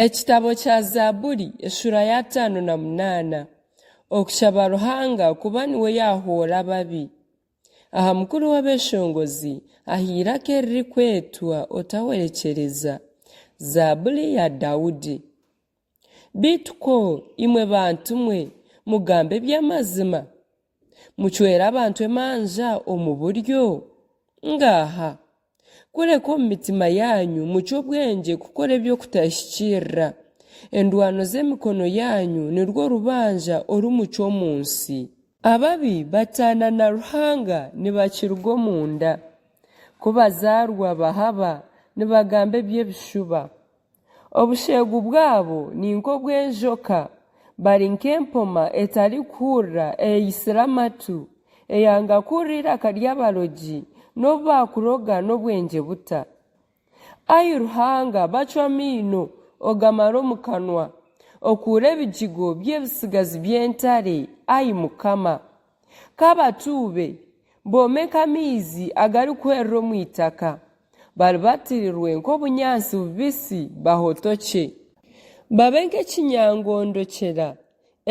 Ekitabo kya Zaaburi eshuura ya 58 Okushaba Ruhanga kuba niwe yaahoora ababi. Aha mukuru w'abeeshongozi, aha iraka eririkwetwa Otahwerekyereza. Zaaburi ya Daudi. Beitu kwo, imwe bantu mwe, mugamba eby'amazima? Mucwera abantu emanja omu buryo? Ngaaha! Kureka omu mitima yaanyu mucwe obwengye kukora eby'okutahikiirira. Endwano z'emikono yaanyu nirwo rubanja oru mucwa omu nsi. Ababi bataana na Ruhanga nibakiruga omu nda. Ku bazaarwa bahaba nibagamba eby'ebishuba. Obushegu bwabo ni nk'obw'enjoka, bari nk'empoma etarikuhurira eyaitsire amatu, eyanga kuhurira eiraka ry'abarogi n'obu baakuroga n'obwengye buta. Ai Ruhanga, bacwe amaino, ogamare omu kanwa, okuure ebigigo by'ebitsigazi by'entare, ai Mukama. Ka batuube, boome nk'amaizi agarikuhwerera omu itaka, baribatirirwe nk'obunyaatsi bubisi bahotokye. Babe nk'ekinyangondokyera,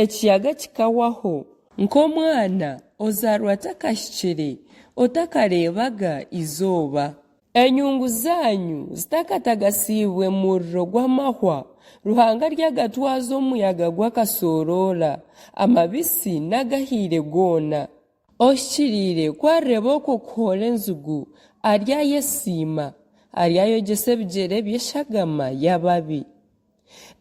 ekiyaga kikahwaho. Nk'omwana ozaarwa atakahikire, otakareebaga izooba. Enyungu zaanyu zitakatagasiibwe muriro gw'amahwa, Ruhanga aryagatwaza omuyaga gw'akasooroora, amabisi n'agahiire goona. Ohikiriire ku arireeba okwo kuhoora enzigu, aryayesiima, aryayogyesa ebigyere bye eshagama y'ababi.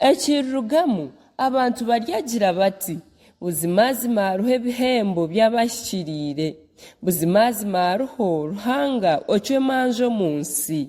Ekirirugamu, abantu baryagira bati, Buzimazima hariho ebihembo by'abahikiriire. Buzimazima hariho Ruhanga ocwa emanja omu nsi.